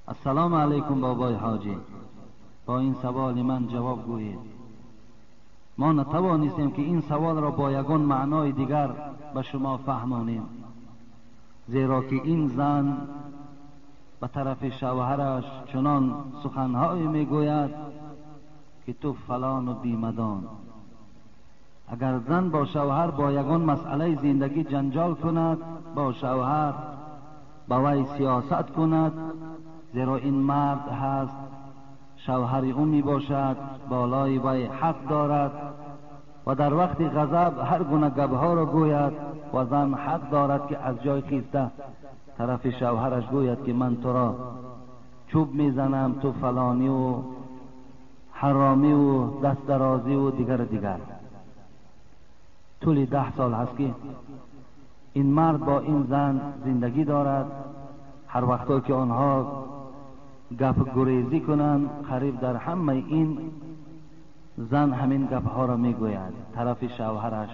السلام علیکم بابای حاجی، با این سوال من جواب گویید. ما نتوانستیم که این سوال را با یگان معنای دیگر به شما فهمانیم، زیرا که این زن به طرف شوهرش چنان سخنهایی میگوید که تو فلان و بیمدان. اگر زن با شوهر با یگان مسئله زندگی جنجال کند، با شوهر با وی سیاست کند، زیرا این مرد هست، شوهر او می باشد، بالای وی حق دارد و در وقت غضب هر گونه گپها را گوید و زن حق دارد که از جای خیسته طرف شوهرش گوید که من تو را چوب میزنم، تو فلانی و حرامی و دست درازی و دیگر دیگر. طول 10 سال هست که این مرد با این زن زندگی دارد. هر وقتا که آنها گپ گریزی کنند، قریب در همه این زن همین گپ ها را میگوید طرف شوهرش.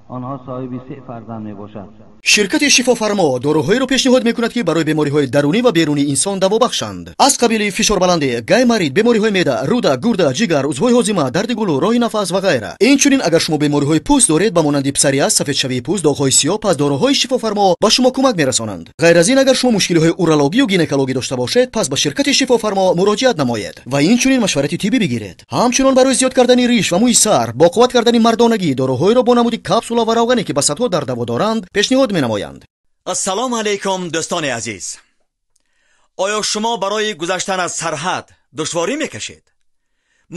آنها صاحب 3 فرزند می باشد. شرکت شفافرما доруҳоеро пешниҳод мекунад, ки барои бемориҳои дарунӣ ва берунии инсон даво бахшанд, аз қабили фишорбаландӣ, гайморит, бемориҳои меъда, рӯда, гурда, ҷигар, узвҳои ҳозима, дарди гулӯ, роҳи нафас ва ғайра. Инчунин агар шумо бемориҳои пӯст доред, ба монанди псориаз, сафедшавии пӯст, доғҳои сиёҳ, пас доруҳои шифофармо ба шумо кӯмак мерасонанд. Ғайр аз ин, агар шумо мушкилиҳои урологию гинекологӣ дошта бошед, пас ба ширкати шифофармо муроҷиат намоед ва инчунин машварати тиббӣ бигиред. Ҳамчунон барои зиёд кардани риш ва мӯи сар, бо қувват кардани мардонагӣ, доруҳоеро бо намуди капсула ва равғане, ки ба садҳо дард даво доранд, пешниҳод менамоянд. Ассалому алайкум, дӯстони азиз. Оё шумо барои гузаштан аз сарҳад душворӣ мекашед?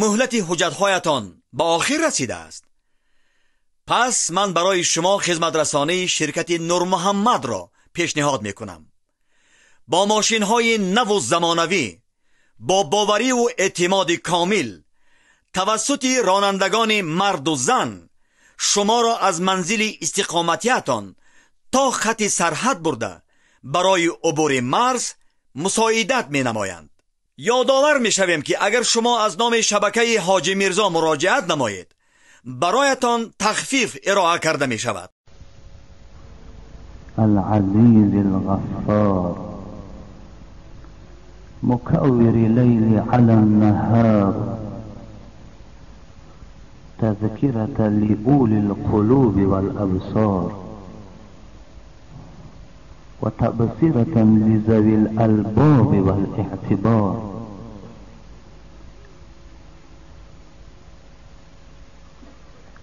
Муҳлати ҳуҷҷатҳоятон ба охир расидааст? Пас ман барои шумо хизматрасонии ширкати Нурмуҳаммадро пешниҳод мекунам. Бо мошинҳои наву замонавӣ, бо бовариву эътимоди комил, тавассути ронандагони марду зан шуморо аз манзили истиқоматиятон то хати сарҳад бурда барои убури марз мусоидат менамоянд. Ёдовар мешавем, ки агар шумо аз номи шабакаи Ҳоҷи Мирзо муроҷиат намоед, бароятон тахфиф ироа карда мешавад. العزیز الغفار، مکور لیل علی النهار، تذکرة لأولی القلوب والابصار، وتبصرة لذوي الألباب والاعتبار.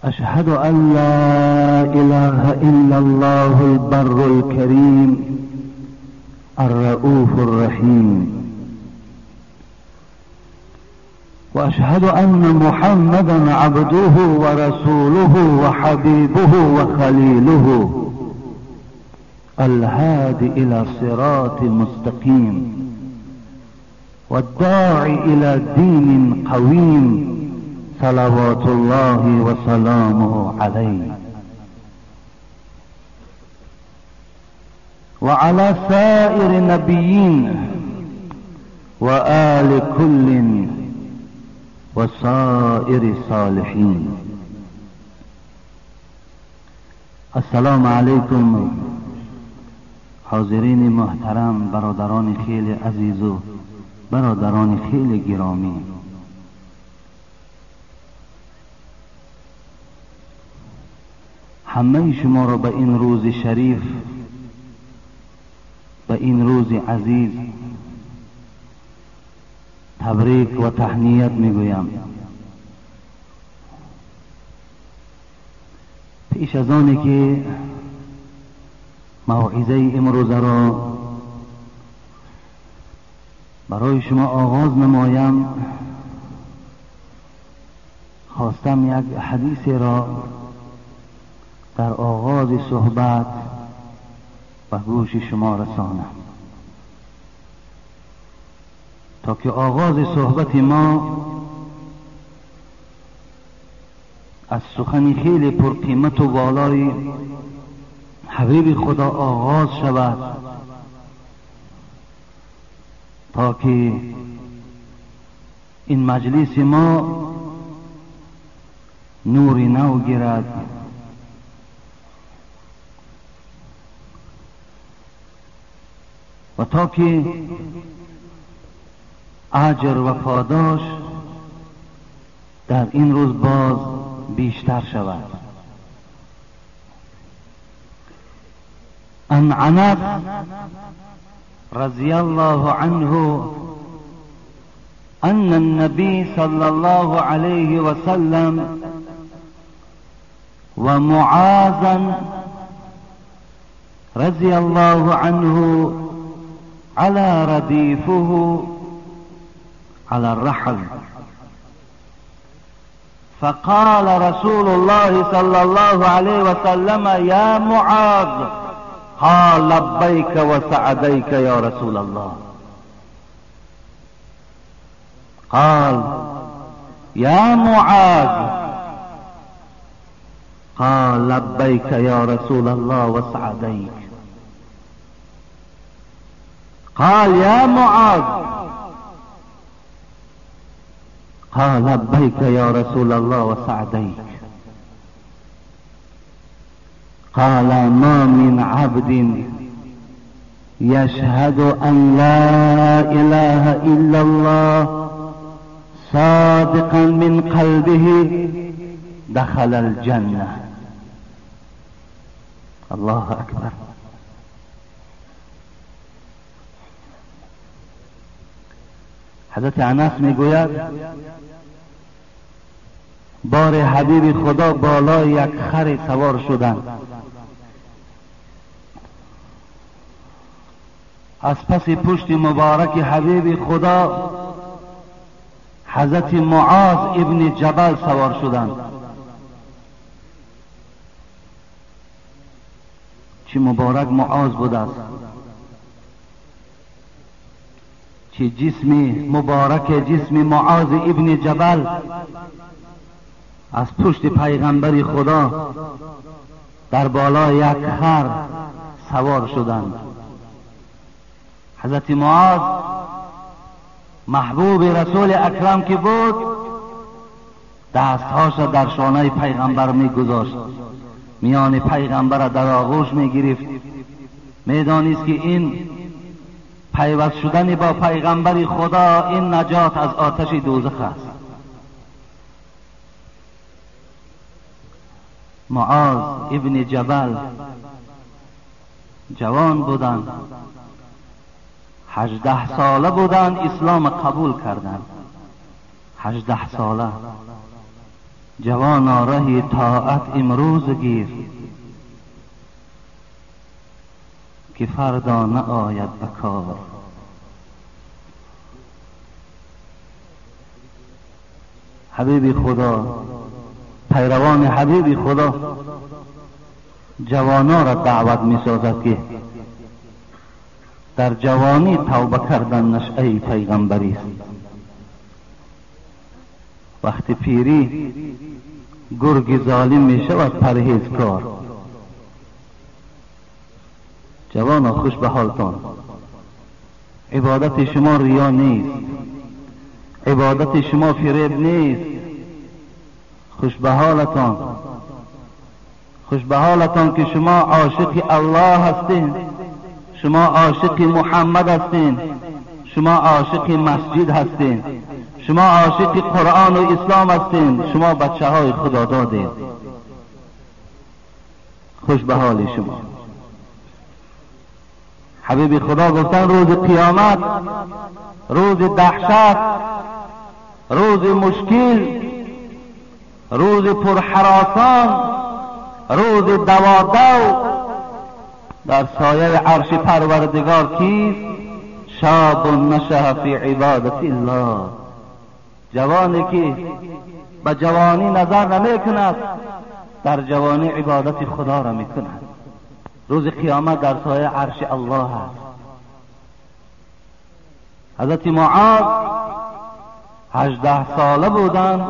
أشهد أن لا إله إلا الله البر الكريم الرؤوف الرحيم، وأشهد أن محمدا عبده ورسوله وحبيبه وخليله الهادي إلى صراط مستقيم والداعي إلى دين قويم، صلوات الله وسلامه عليه وعلى سائر النبيين وآل كل وسائر الصالحين. السلام علیکم حاضرین محترم، برادران خیلی عزیز و برادران خیلی گرامی. همه شما را به این روز شریف، به این روز عزیز تبریک و تهنیت میگویم. پیش از آنی که موعظه امروز را برای شما آغاز نمایم، خواستم یک حدیث را در آغاز صحبت به گوش شما رسانم، تا که آغاز صحبت ما از سخن خیلی پرقیمت و والای حبیب خدا آغاز شود، تا که این مجلس ما نور نو گیرد و تا که اجر و پاداش در این روز باز بیشتر شود. عن انس رضی الله عنه ان النبي صلى الله عليه وسلم ومعاذا رضي الله عنه على رديفه على الرحل، فقال رسول الله صلى الله عليه وسلم يا معاذ، قال لبيك وسعديك يا رسول الله. قال يا معاذ، قال لبيك يا رسول الله وسعديك. قال يا معاذ، قال لبيك يا رسول الله وسعديك. قال ما من عبد يشهد أن لا إله إلا الله صادقا من قلبه دخل الجنة. الله أكبر. حضرت انس میگوید بار حبیب خدا بالای یک خر سوار شدند، از پس پشت مبارک حبیب خدا حضرت معاذ ابن جبل سوار شدند. چه مبارک معاذ بوده است، چه جسم مبارک جسم معاذ ابن جبل از پشت پیغمبر خدا در بالای یک خر سوار شدند. حضرت معاذ محبوب رسول اکرم که بود، دستهاش در شانه پیغمبر میگذاشت، میان پیغمبر در آغوش میگرفت. میدانست که این پیوست شدن با پیغمبر خدا، این نجات از آتش دوزخ است. معاذ ابن جبل جوان بودند، 18 ساله بودند، اسلام قبول کردند. 18 ساله جوان، ره طاعت امروز گیر که فردا نآید به کار. حبیب خدا، پیروان حبیب خدا جوانا را دعوت می سازد که در جوانی توبه کردن نشأه پیغمبری است. وقتی پیری گرگ ظالم می شود پرهیزکار. جوانا خوش به حالتان، عبادت شما ریا نیست، عبادت شما فریب نیست. خوش به حالتان، خوش به حالتان که شما عاشق الله هستین، شما عاشق محمد هستین، شما عاشق مسجد هستین، شما عاشق قرآن و اسلام هستین، شما بچه های خدا دادین. خوش به حال شما. حبیب خدا گفتن روز قیامت، روز دهشت، روز مشکل، روز پرحراسان، روز دوادو، در سایه عرش پروردگار کیست؟ شاب نشأ فی عبادت الله. جوانی که به جوانی نظر نمی کند، در جوانی عبادت خدا را می کند. روز قیامت در سایه عرش الله است. حضرت معاذ 18 ساله بودند،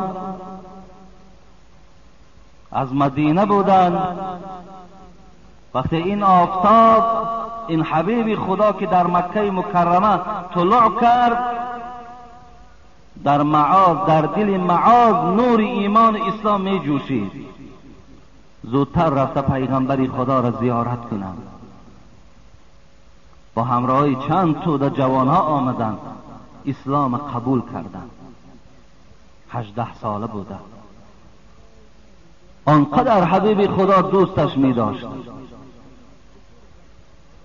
از مدینه بودند. وقتی این آفتاب، این حبیب خدا که در مکه مکرمه طلوع کرد، در معاذ، در دل معاذ نور ایمان اسلام می جوشید. زودتر رفته پیغمبر خدا را زیارت کنند. با همراهی چند توده جوانها آمدند. اسلام قبول کردند. 18 ساله بوده. آنقدر حبیب خدا دوستش می داشت.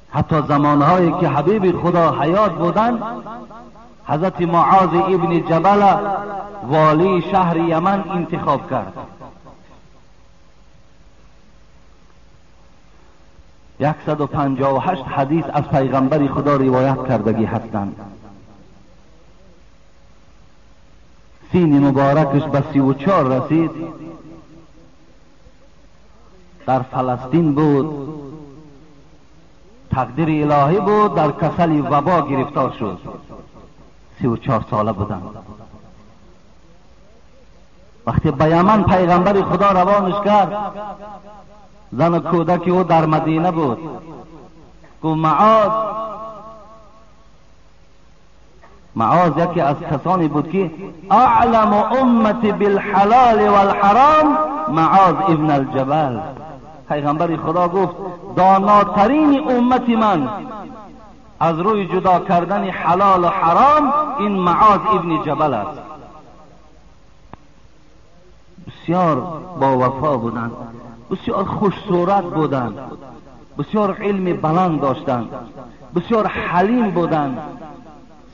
حتی زمانهایی که حبیب خدا حیات بودند، حضرت معاذ ابن جبل والی شهر یمن انتخاب کرد. 158 حدیث از پیغمبر خدا روایت کردگی هستند. سین مبارکش به 34 رسید. در فلسطین بود، تقدیر الهی بود، در کسل وبا گرفتار شد. 34 ساله بودند. وقتی به یمن پیغمبر خدا روانش کرد، زن و کودک او در مدینه بود. گفت معاذ، معاذ یکی از کسانی بود که اعلم امتی بالحلال والحرام معاذ ابن الجبل. پیغمبر خدا گفت داناترین امت من از روی جدا کردن حلال و حرام این معاذ ابن جبل است. بسیار با وفا بودند، بسیار خوش صورت بودند، بسیار علم بلند داشتند، بسیار حلیم بودند.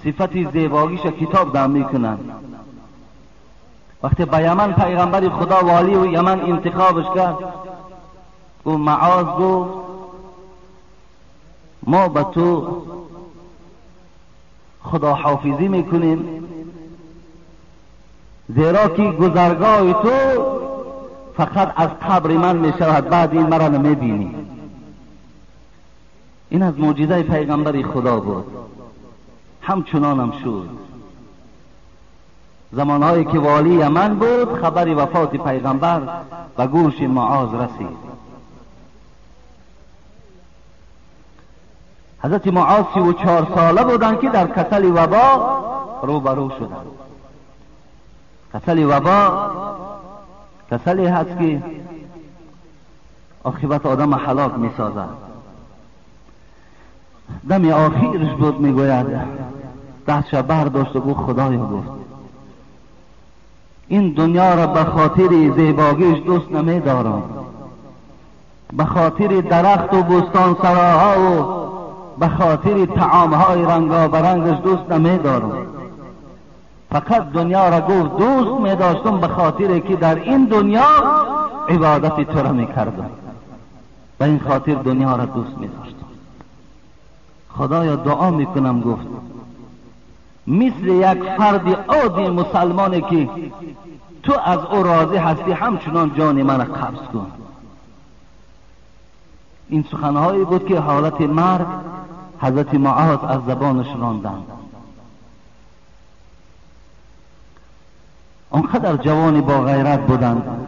صفت زیباگیش کتاب دم میکنند. وقتی به یمن پیغمبر خدا والی و یمن انتخابش کرد، گفت معاذ، گفت ما به تو خدا حافظی میکنیم، زیرا که گذرگاه تو فقط از قبر من میشود، بعد این مرا نمیبینی. این از معجزه پیغمبر خدا بود. همچنانم شد. زمانهایی که والی یمن بود، خبر وفات پیغمبر به گوش معاذ رسید. حضرت معاذ 34 ساله بودند که در کسل وبا روبرو شدند. کسل وبا کسلی هست که عاقبت آدم هلاک میسازد. دم آخیرش بود، میگوید دستش برداشت و گفت خدایا، گفت این دنیا را به خاطر زیباگیش دوست نمیدارم، به خاطر درخت و بستان سراها و به خاطر طعامهای رنگابرنگش دوست نمیدارم، فقط دنیا را گفت دوست میداشتم به خاطر که در این دنیا عبادت تو را میکردم، به این خاطر دنیا را دوست میداشتم. خدایا دعا میکنم، گفت مثل یک فرد عادی مسلمانی که تو از او راضی هستی همچنان جان من را قبض کن. این سخنهایی بود که حالت مرگ حضرت معاذ از زبانش راندند. آنقدر جوانی با غیرت بودند.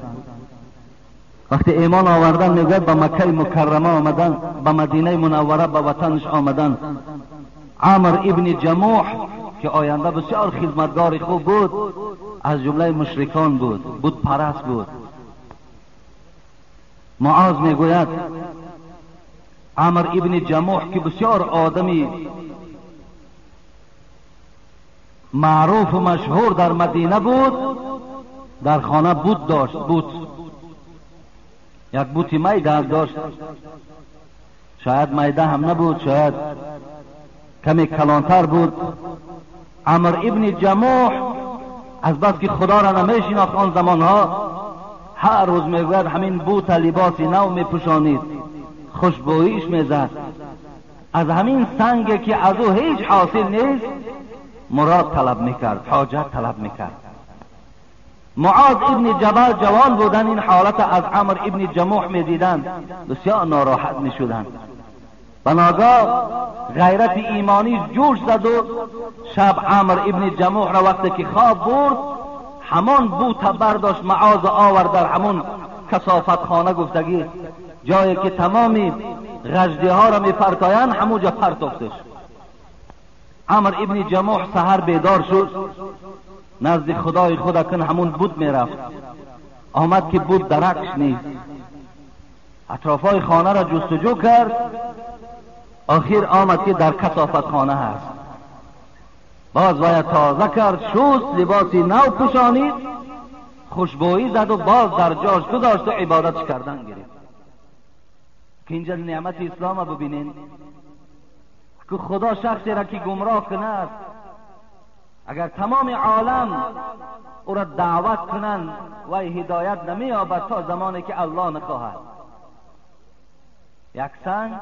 وقتی ایمان آوردن میگوید به مکه مکرمه آمدن، به مدینه منوره به وطنش آمدن. عمر ابن جموح که آینده بسیار خدمتگار خوب بود، از جمله مشرکان بود، بود پرست بود. معاذ میگوید عمر ابن جموح که بسیار آدمی معروف و مشهور در مدینه بود، در خانه بود داشت، بود یک بوتی میده داشت، شاید میده هم نبود، شاید کمی کلانتر بود. عمر ابن جموح از بس که خدا را نمیشناخت آن زمانها، هر روز میگوید همین بوت لباس نو میپوشانید، خوشبوییش میزد، از همین سنگ که از او هیچ حاصل نیست مراد طلب میکرد، حاجت طلب میکرد. معاذ ابن جبل جوان بودن، این حالت از عمر ابن جموح میدیدند، بسیار ناراحت میشدند. بناگاه غیرت ایمانی جوش زد و شب عمر ابن جموح را وقتی که خواب برد، همان بوت برداشت معاذ آورد در همون کثافت خانه، گفتگی جایی که تمامی غجدی ها را میپرتایند همونجا پرتافتش. عمر ابن جموح سحر بیدار شد، نزد خدای خود اکن همون بود میرفت، آمد که بود درکش نیست. اطرافای خانه را جستجو کرد، آخر آمد که در کثافت خانه هست. باز باید تازه کرد، شست، لباسی نو پوشانید، خوشبویی زد و باز در جاش گذاشت و عبادتش کردن گرفت. که اینجا نعمت اسلام رو ببینین که خدا شخصی را که گمراه کند، اگر تمام عالم او را دعوت کنند و هدایت نمییابد تا زمانی که الله نخواهد. یک سنگ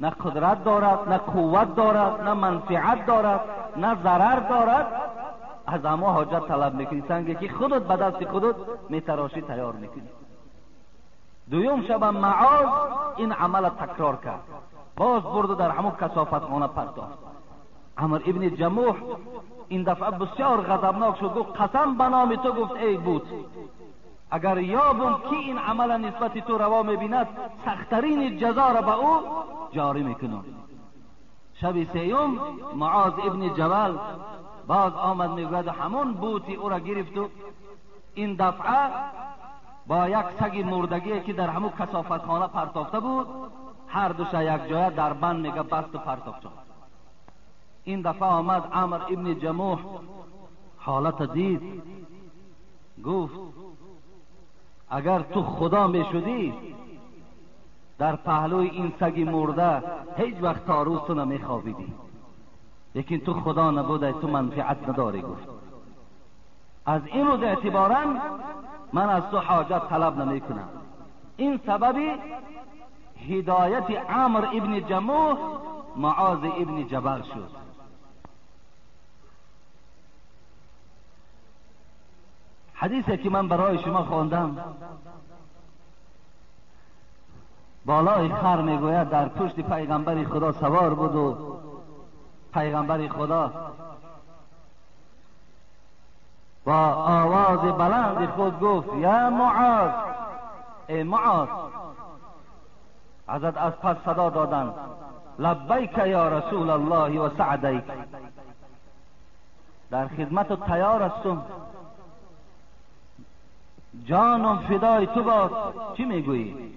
نه قدرت دارد، نه قوت دارد، نه منفعت دارد، نه ضرر دارد، از اما حاجت طلب میکنی. سنگی که خودت به دست خودت میتراشی تیار میکنی. دویم شب معاذ این عمل تکرار کرد، باز برد و در همون کثافتخانه پرتافت. عمر ابن جموح این دفعه بسیار غضبناک شد، گفت قسم به نام تو، گفت ای بود اگر یابم کی این عمل نسبت تو روا میبیند سختترین جزا را به او جاری میکنم. شب سیوم معاذ ابن جبل باز آمد، میگوید همون بوتی او را گرفت و این دفعه با یک سگ مردگی که در همون کثافتخانه پرتافته بود هر دوشا یک جایه در بند میگه بست و پرتافت. این دفعه آمد عمر ابن جموح حالت دید، گفت اگر تو خدا میشدی در پهلوی این سگ مرده هیچ وقت تا روز تو نمیخوابیدی، لیکن تو خدا نبوده، تو منفعت نداری. گفت از این روز اعتبارا من از تو حاجت طلب نمی کنم. این سبب هدایت عمر ابن جموح معاذ ابن جبل شد. حدیثی که من برای شما خواندم، بالای خر میگوید در پشت پیغمبر خدا سوار بود و پیغمبر خدا با آواز بلند خود گفت یا معاذ، ای معاذ. حضرت از پس صدا دادند لبیک یا رسول الله و سعدیک، در خدمت تیار هستم، جانم فدای تو باد، چی میگویی؟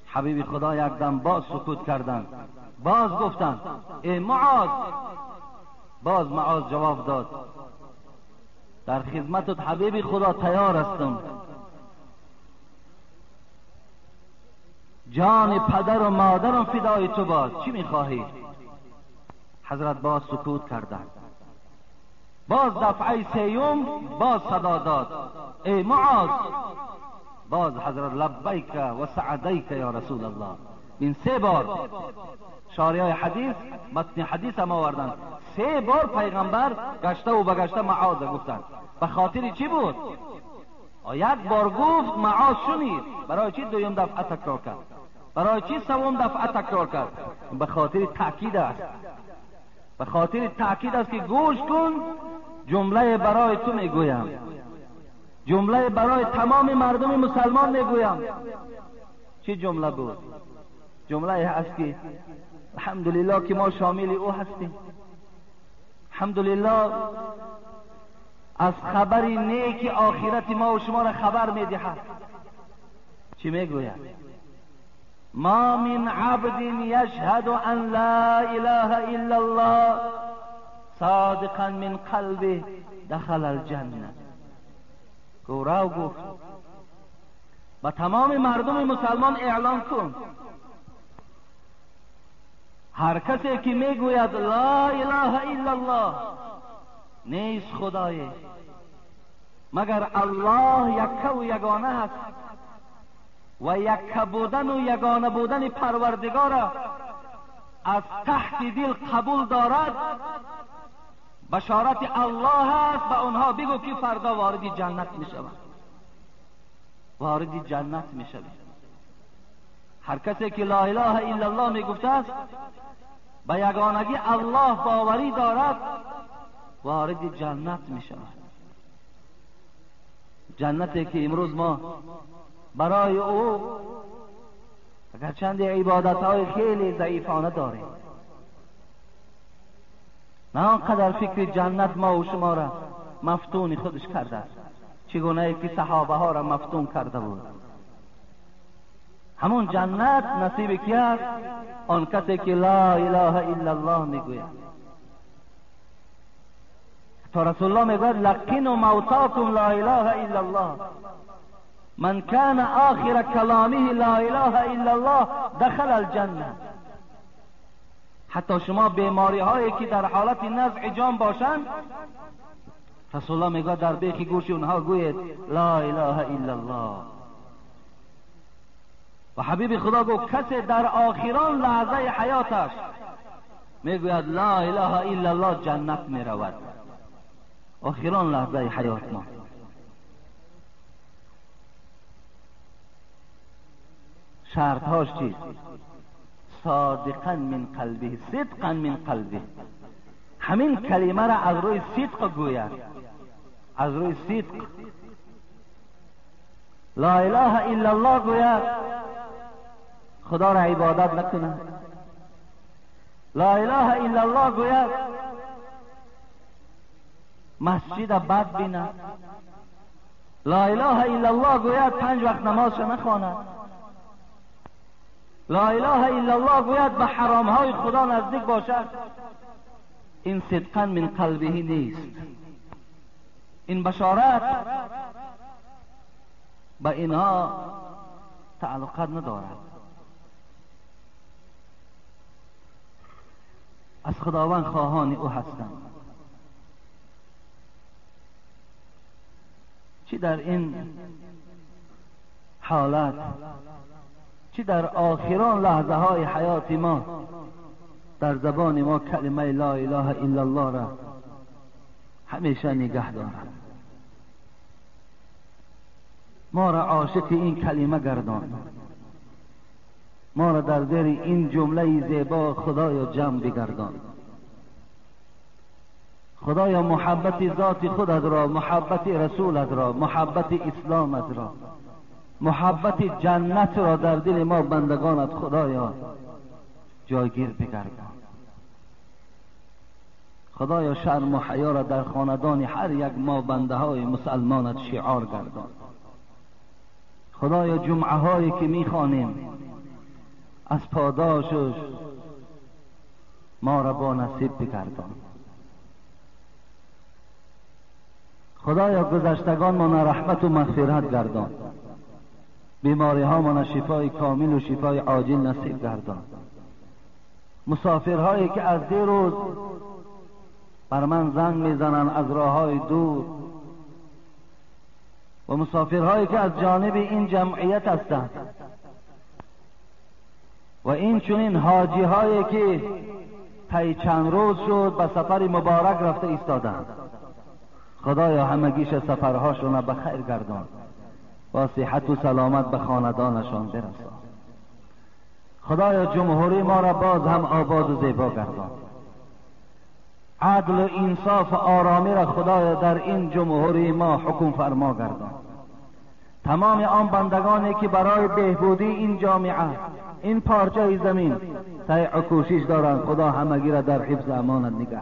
حبیب خدا یک دم باز سکوت کردند، باز گفتند ای معاذ. باز معاذ جواب داد در خدمت حبیب خدا تیار هستم، جان پدر و مادرم فدای تو باد، چی میخواهی؟ حضرت باز سکوت کردند. باز دفعه سیوم باز صدا داد ای معاذ. باز حضرت لبیک و سعدیک یا رسول الله. این سه بار شارح های حدیث متن حدیث هم آوردند، سه بار پیغمبر گشته و بگشته معاذ گفتند. به خاطر چی بود؟ یک بار گفت معاذ شنید، برای چی دویم دفعه تکرار کرد؟ برای چی سوم دفعه تکرار کرد؟ به خاطر تاکید است، به خاطر تاکید است که گوش کن، جمله برای تو میگویم، جمله برای تمام مردم مسلمان میگویم. چی جمله بود؟ جمله هست که الحمدلله که ما شامل او هستیم، الحمدلله از خبر نیک آخرت ما و شما را خبر میدهد. چی میگوید؟ ما من عبد یشهد ان لا اله الا الله صادقا من قلبه دخل الجنه. گوراو گفت با تمام مردم مسلمان اعلان کن، هر کسی که میگوید لا اله الا الله، نیست خدای مگر الله یکه و یگانه است و یکه بودن و یگانه بودن پروردگار از تحت دل قبول دارد، بشارت الله است، به آنها بگو که فردا وارد جنت میشوند، وارد جنت میشوند. هر کسی که لا اله الا الله میگفته است، به یگانگی الله باوری دارد، وارد جنت میشود. جنتی که امروز ما برای او اگرچند عبادتهای خیلی ضعیفانه داریم، نه آنقدر فکر جنت ما و شما را مفتون خودش کرده است چگونه که صحابه ها را مفتون کرده بود. همون جنت نصیب کی است؟ آن کسی که لا اله الا الله میگوید. تا رسول الله میگوید لقنوا موتاکم لا اله الا الله، من کان آخر کلامه لا اله الا الله دخل الجنه. حتی شما بیماری هایی که در حالت نزع جان باشند، رسول الله میگوید در بیخ گوش اونها گوید لا اله الا الله. و حبیب خدا گفت کسی در آخران لحظه حیاتش میگوید لا اله الا الله جنت میرود. آخران لحظه حیات ما. شرطهاش چیست؟ صادقا من قلبه، صدقا من قلبه. همین کلمه را از روی صدق گوید، از روی صدق لا اله الا الله گوید، خدا را عبادت نکند. لا اله الا الله گوید، مسجد بد بیند. لا اله الا الله گوید، 5 وقت نمازش نخواند. لا اله الا الله گوید، به حرامهای خدا نزدیک باشد. این صدقا من قلبه نیست. این بشارت به اینها تعلقات ندارد. از خداوند خواهان او هستند. چی در این حالت، چی در آخران لحظه های حیات ما در زبان ما کلمه لا اله الا الله را همیشه نگه دارد. ما را عاشق این کلمه گردان، ما را در زیر این جمله زیبا خدایا جمع بگردان. خدایا محبت ذات خودت را، محبت رسولت را، محبت اسلامت را، محبت جنت را در دل ما بندگانت خدایا جایگیر بگردان. خدایا شرم و حیا را در خاندان هر یک ما بنده های مسلمانت شعار گردان. خدایا جمعه هایی که میخوانیم از پاداشش ما را با نصیب بگردان. خدایا گذشتگان ما رحمت و مغفرت گردان، بیماری ها ما شفای کامل و شفای عاجل نصیب گردان. مسافرهایی که از دیروز بر من زنگ میزنند از راه های دور و مسافرهایی که از جانب این جمعیت هستند و این چنین حاجی هایی که طی چند روز شد به سفر مبارک رفته ایستادند، خدایا همگیش سفرهاشون به خیر گردان و صحت و سلامت به خاندانشان برسان. خدایا جمهوری ما را باز هم آباد و زیبا گردان. عدل و انصاف و آرامی را خدایا در این جمهوری ما حکم فرما گردان. تمام آن بندگانی که برای بهبودی این جامعه، این پارچه زمین سعی و کوشش دارند، خدا همگی را در حفظ امانت نگه.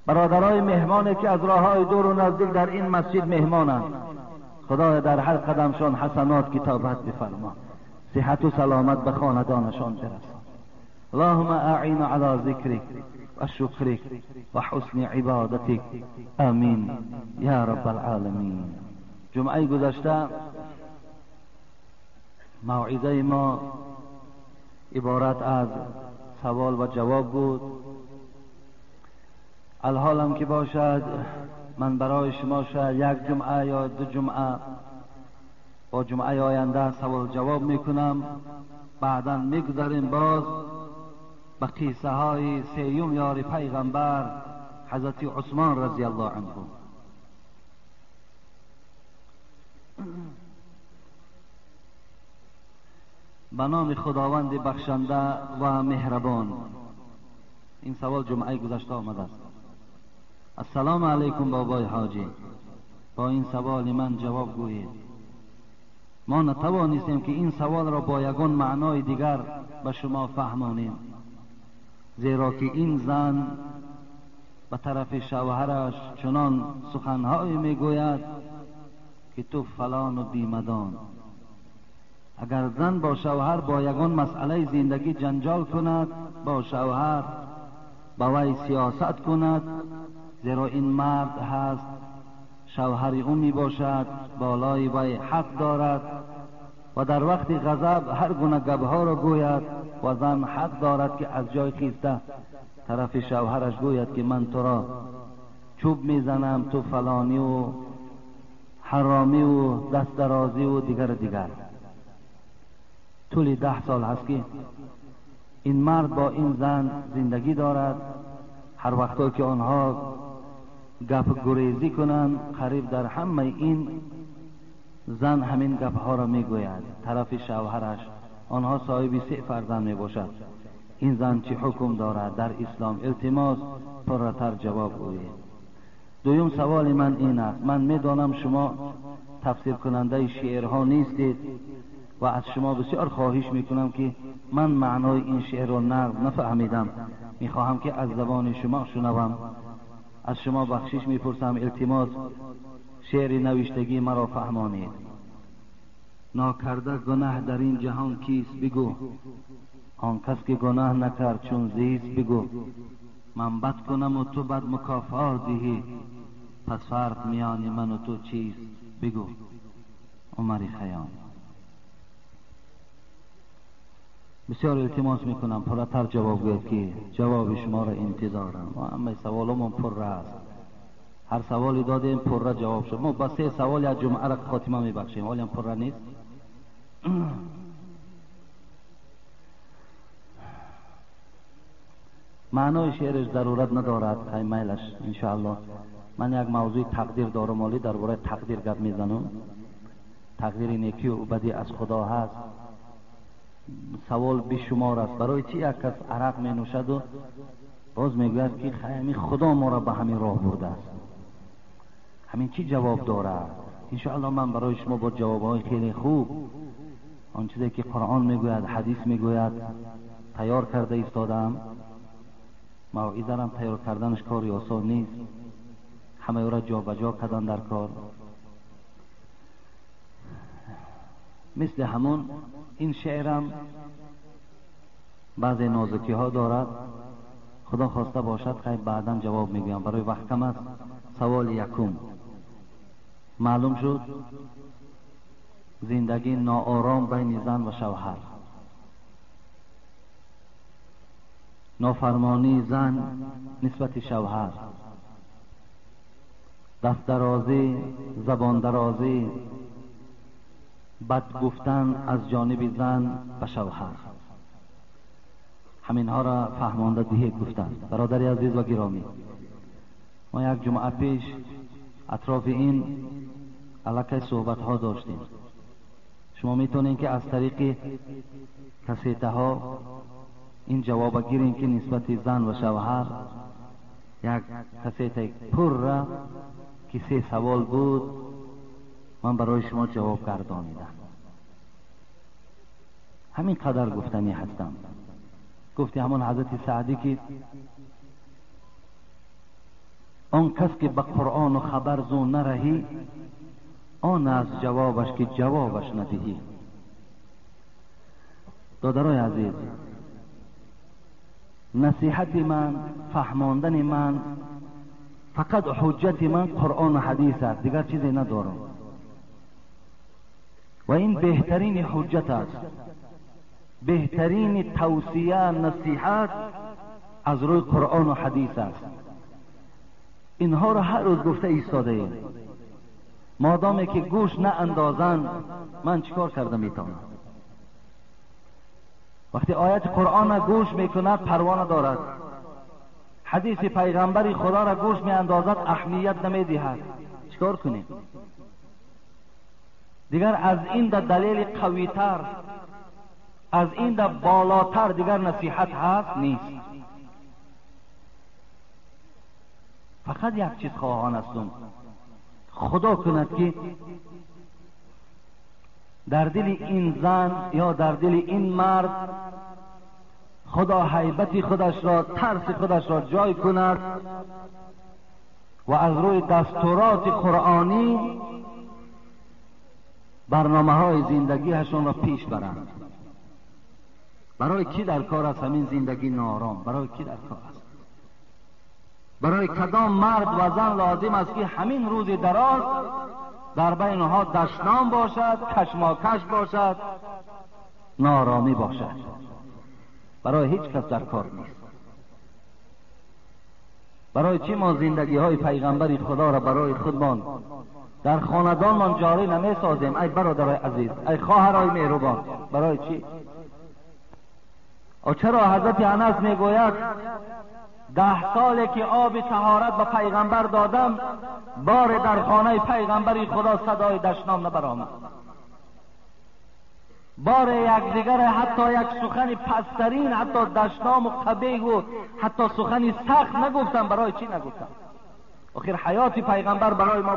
برادرای مهمانی که از راههای دور و نزدیک در این مسجد مهمانند، خدایا در هر قدمشان حسنات کتابت بفرما، صحت و سلامت به خاندانشان برسان. اللهم اعین علی ذکرک و شکرک و حسن عبادتک، آمین یا رب العالمین. جمعه گذشته موعظه ما عبارت از سوال و جواب بود. الحالم که باشد من برای شما شاید یک جمعه یا دو جمعه با جمعه آینده سوال جواب میکنم، بعدا میگذاریم باز به قصه های سیوم یار پیغمبر حضرت عثمان رضی الله عنه. به نام خداوند بخشنده و مهربان. این سوال جمعه گذشته آمده است. السلام علیکم بابای حاجی، با این سوال من جواب گویید. ما نتوانستیم که این سوال را با یگان معنای دیگر به شما فهمانیم، زیرا که این زن به طرف شوهرش چنان سخنهایی میگوید که تو فلان و بیمدان. اگر زن با شوهر با یگان مسئله زندگی جنجال کند، با شوهر با وی سیاست کند، زیرا این مرد هست، شوهر او می باشد، بالای وی حق دارد و در وقت غضب هر گونه گپها را گوید و زن حق دارد که از جای خیسته طرف شوهرش گوید که من تو را چوب میزنم، تو فلانی و حرامی و دست درازی و دیگر دیگر. طول 10 سال هست که این مرد با این زن زندگی دارد. هر وقتا که آنها گپ گریزی کنند، قریب در همه این زن همین گپ ها را میگوید طرف شوهرش. آنها صاحب 3 فرزند میباشد. این زن چه حکم دارد در اسلام؟ التماس پرتر جواب گویید. دوم سوال من این است، من میدانم شما تفسیر کننده شعرها نیستید و از شما بسیار خواهش میکنم که من معنای این شعر را نقد نفهمیدم، میخواهم که از زبان شما شنوم. از شما بخشش میپرسم، التماس شعر نوشتگی مرا فهمانید. ناکرده گناه در این جهان کیست بگو، آن کس که گناه نکرد چون زیست بگو. من بد کنم و تو بد مکافات دهی، پس فرق میان من و تو چیست بگو. عمر خیام. بسیار التماس میکنم پرتر جواب گوید که جواب شما را انتظارم. ما همه سوالمون پر است، هر سوالی دادیم پر جواب شد. ما با 3 سوال از جمعه را خاتمه میبخشیم، حالا هم پر نیست. معنای شعرش ضرورت ندارد، خیلی میلش انشاءالله. من یک موضوع تقدیر دارم، ولی درباره تقدیر گپ میزنم. تقدیر نیکی و بدی از خدا هست. سوال بیشمار است، برای چی یک کس عرق می نوشد و باز میگوید که همین خدا ما را به همین راه برده است؟ همین چی جواب دارد؟ انشاءالله من برای شما با جوابهای خیلی خوب، آن چیزی که قرآن میگوید، حدیث میگوید، تیار کرده ایستادم. موعظه را تیار کردنش کاری آسان نیست، همه او را جابجا کردن در کار. مثل همون این شعرم بعضی نازکی ها دارد، خدا خواسته باشد خیلی بعدا جواب میگویم، برای وقت کم است. سوال یکم معلوم شد زندگی ناآرام بین زن و شوهر، نافرمانی زن نسبت شوهر، دست درازی، زبان درازی، بد گفتن از جانب زن به شوهر، همینها را فهمانده دیه گفتن. برادر عزیز و گرامی، ما یک جمعه پیش اطراف این علاقه صحبت ها داشتیم. شما میتونین که از طریق کسیته ها این جواب گیرین که نسبت زن و شوهر یک کسیته پر را که 3 سوال بود من برای شما جواب گردانیدم. همین قدر گفتنی هستم. گفتی همان حضرت سعدی که آن کس که به قرآن و خبر زو نرهی، آن از جوابش که جوابش ندهی. دادرای عزیز، نصیحت من، فهماندن من، فقط حجت من قرآن و حدیث است، دیگر چیزی ندارم و این بهترین حجت است، بهترین توصیه نصیحت از روی قرآن و حدیث است. اینها را هر روز گفته ایستاده ایم. مادامی که گوش نه اندازند من چیکار کرده میتونم؟ وقتی آیت قرآن را گوش میکند پروا ندارد، حدیث پیغمبر خدا را گوش میاندازد اهمیت نمیدهد، چیکار کنیم؟ دیگر از این در دلیل قویتر، از این در بالاتر دیگر نصیحت هست نیست. فقط یک چیز خواهان هستم، خدا کند که در دل این زن یا در دل این مرد خدا هیبت خودش را، ترس خودش را جای کند و از روی دستورات قرآنی برنامه های زندگیشون را پیش برند. برای کی در کار است همین زندگی ناآرام؟ برای کی در کار است؟ برای کدام مرد و زن لازم است که همین روز دراز در بین آنها دشنام باشد، کشماکش باشد، نارامی باشد؟ برای هیچ کس در کار نیست. برای چی ما زندگی های پیغمبری خدا را برای خودمان در خاندانمان جاری نمی سازیم؟ ای برادرای عزیز، ای خواهرای مهربان، برای چی؟ او چرا حضرت انس میگوید 10 ساله که آب طهارت به پیغمبر دادم، بار در خانه پیغمبری خدا صدای دشنام نبرآمد، بار یکدیگر حتی یک سخن پسترین، حتی دشنام و قبیح و حتی سخنی سخت نگفتم. برای چی نگفتم؟ آخر حیات پیغمبر برای ما